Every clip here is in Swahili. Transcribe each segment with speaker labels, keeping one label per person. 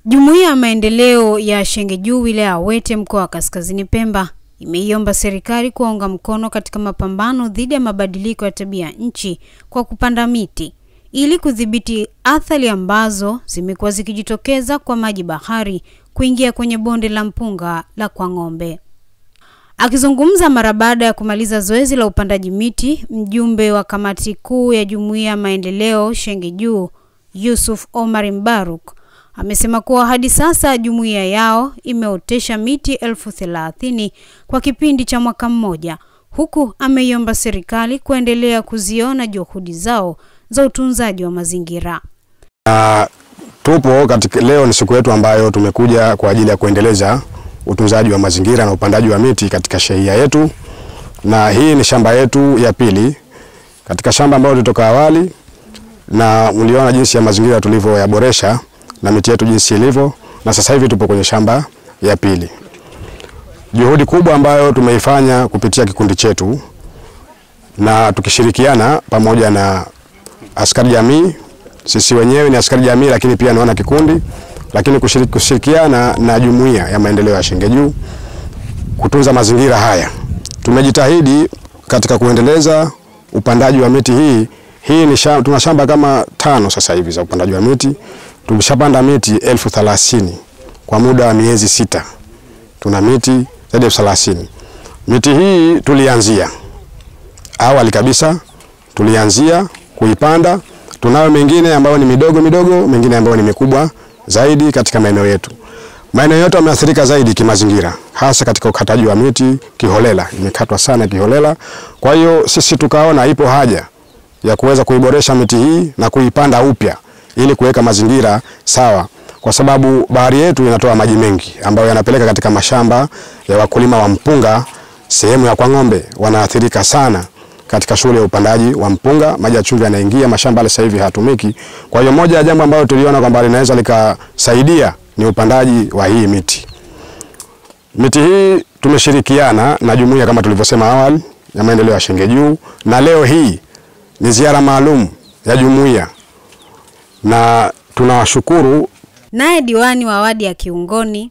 Speaker 1: Jumuiya ya Maendeleo ya Shenge Juu wilaya ya Wete mkoa wa Kaskazini Pemba imeiomba serikali kuunga mkono katika mapambano dhidi ya mabadiliko ya tabia nchi kwa kupanda miti ili kudhibiti athari ambazo zimekuwa zikijitokeza kwa maji bahari kuingia kwenye bonde la mpunga la Kwang'ombe. Akizungumza mara baada ya kumaliza zoezi la upandaji miti, mjumbe wa kamati kuu ya Jumuiya ya Maendeleo Shenge Juu Yusuf Omar Mbaruk amesema kuwa hadi sasa jumuiya yao imeotesha miti 30,000 kwa kipindi cha mwaka mmoja, huku ameiomba serikali kuendelea kuziona juhudi zao za utunzaji wa mazingira.
Speaker 2: Tupo katika leo ni siku yetu ambayo tumekuja kwa ajili ya kuendeleza utunzaji wa mazingira na upandaji wa miti katika shehia yetu, na hii ni shamba yetu ya pili katika shamba ambalo tulitoka awali, na mliona jinsi ya mazingira tulivyoyaboresha na miti yetu jinsi ilivyo, na sasa hivi tupo kwenye shamba ya pili. Juhudi kubwa ambayo tumeifanya kupitia kikundi chetu na tukishirikiana pamoja na askari jamii, sisi wenyewe ni askari jamii lakini pia naona kikundi, lakini kushirikiana na Jumuiya ya Maendeleo ya Shenge Juu kutunza mazingira haya. Tumejitahidi katika kuendeleza upandaji wa miti hii. Hii ni tuna shamba kama 5 sasa hivi za upandaji wa miti. Tumeshapanda miti 30,000 kwa muda wa miezi 6. Tuna miti zaidi ya 30,000. Miti hii tulianzia awali kabisa, tulianzia kuipanda. Tunayo mengine ambayo ni midogo midogo, mengine ambayo ni mikubwa zaidi katika maeneo yetu. Maeneo yetu yameathirika zaidi kimazingira, hasa katika ukataji wa miti kiholela, imekatwa sana kiholela. Kwa hiyo sisi tukaona ipo haja ya kuweza kuiboresha miti hii na kuipanda upya ili kuweka mazingira sawa, kwa sababu bahari yetu inatoa maji mengi ambayo yanapeleka katika mashamba ya wakulima wa mpunga. Sehemu ya Kwang'ombe wanaathirika sana katika shughuli ya upandaji wa mpunga, maji ya chumvi yanaingia mashamba yale sasa hivi hatumiki. Kwa hiyo moja ya jambo ambalo tuliona kwamba linaweza likasaidia ni upandaji wa hii miti. Miti hii tumeshirikiana na jumuiya kama tulivyosema awali ya Maendeleo ya Shenge Juu, na leo hii ni ziara maalum ya jumuiya na tunawashukuru.
Speaker 1: Naye diwani wa wadi ya Kiungoni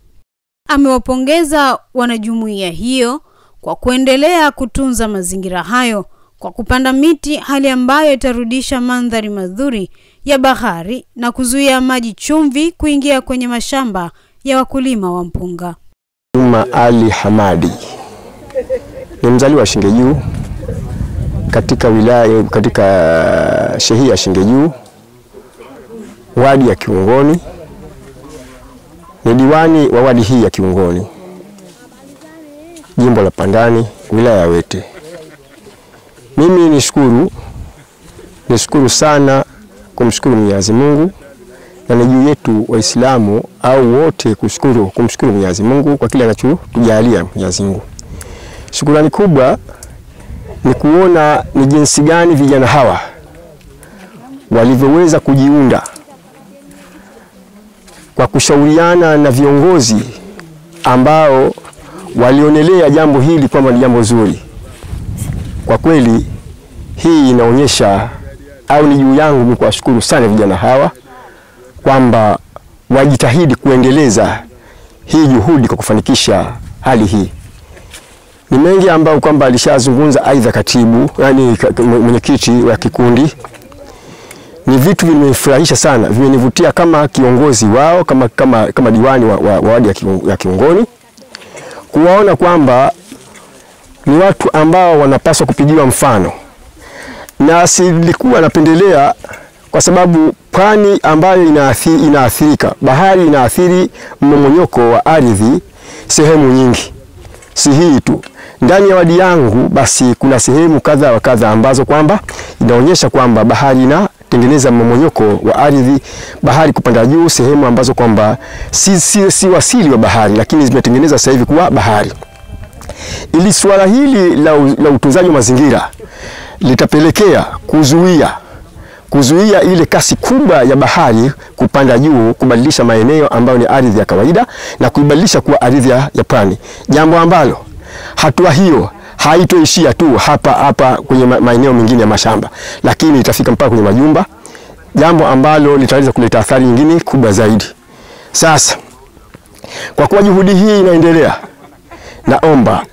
Speaker 1: amewapongeza wanajumuiya hiyo kwa kuendelea kutunza mazingira hayo kwa kupanda miti, hali ambayo itarudisha mandhari mazuri ya bahari na kuzuia maji chumvi kuingia kwenye mashamba ya wakulima wa mpunga.
Speaker 3: Juma Ali Hamadi ni mzaliwa wa Shenge Juu katika wilaya, katika shehia ya Shenge Juu, wadi ya Kiungoni. Ni diwani wa wadi hii ya Kiungoni, jimbo la Pandani, wilaya ya Wete. Mimi nishukuru sana, kumshukuru Mwenyezi Mungu, na ni juu yetu Waislamu au wote kumshukuru Mwenyezi Mungu kwa kile anachotujalia Mwenyezi Mungu. Shukrani kubwa ni kuona ni jinsi gani vijana hawa walivyoweza kujiunda kwa kushauriana na viongozi ambao walionelea jambo hili kwamba ni jambo zuri. Kwa kweli hii inaonyesha, au ni juu yangu kuwashukuru sana vijana hawa kwamba wajitahidi kuendeleza hii juhudi kwa kufanikisha hali hii. Ni mengi ambao kwamba alishazungumza aidha katibu, yani mwenyekiti wa kikundi. Ni vitu vimenifurahisha sana, vimenivutia kama kiongozi wao, kama diwani wa wadi ya Kiungoni, kuwaona kwamba ni watu ambao wanapaswa kupigiwa mfano. Na silikuwa napendelea kwa sababu pwani ambayo inaathirika, bahari inaathiri mmomonyoko wa ardhi sehemu nyingi, si hii tu. Ndani ya wadi yangu basi kuna sehemu kadha wa kadha ambazo kwamba inaonyesha kwamba bahari inatengeneza mmomonyoko wa ardhi, bahari kupanda juu, sehemu ambazo kwamba si wasili wa bahari lakini zimetengeneza sasa hivi kuwa bahari. Ili suala hili la utunzaji wa mazingira litapelekea kuzuia ile kasi kubwa ya bahari kupanda juu, kubadilisha maeneo ambayo ni ardhi ya kawaida na kuibadilisha kuwa ardhi ya pwani. Jambo ambalo hatua hiyo haitoishia tu hapa kwenye maeneo mengine ya mashamba, lakini itafika mpaka kwenye majumba, jambo ambalo litaweza kuleta athari nyingine kubwa zaidi. Sasa kwa kuwa juhudi hii inaendelea, naomba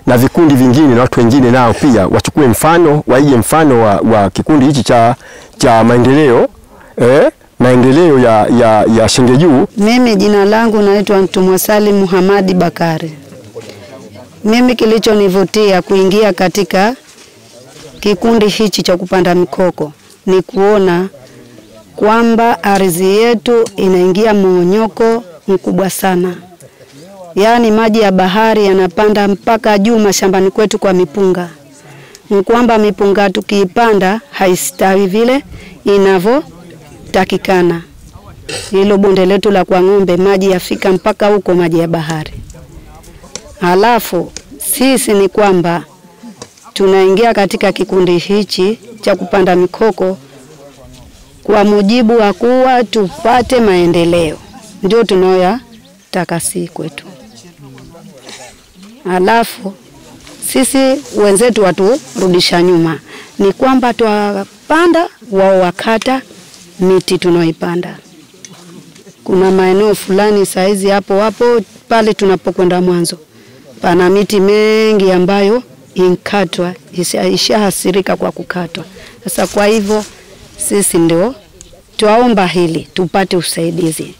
Speaker 3: na vikundi vingine na watu wengine nao pia wachukue mfano, waige mfano wa kikundi hichi cha maendeleo, maendeleo ya Shenge Juu.
Speaker 4: Mimi jina langu naitwa Mtumwa Salim Muhamadi Bakari. Mimi kilichonivutia kuingia katika kikundi hichi cha kupanda mikoko ni kuona kwamba ardhi yetu inaingia mmomonyoko mkubwa sana. Yaani maji ya bahari yanapanda mpaka juu mashambani kwetu kwa mipunga. Ni kwamba mipunga tukiipanda haistawi vile inavyotakikana. Hilo bonde letu la kwa ng'ombe maji yafika mpaka huko maji ya bahari. Halafu sisi ni kwamba tunaingia katika kikundi hichi cha kupanda mikoko kwa mujibu wa kuwa tupate maendeleo. Ndio tunayoyataka si kwetu. Halafu sisi wenzetu waturudisha nyuma. Ni kwamba twapanda wao wakata miti tunaoipanda. Kuna maeneo fulani saizi hapo hapo pale tunapokwenda mwanzo pana miti mengi ambayo inkatwa, ishahasirika kwa kukatwa. Sasa kwa hivyo sisi ndio twaomba hili tupate usaidizi.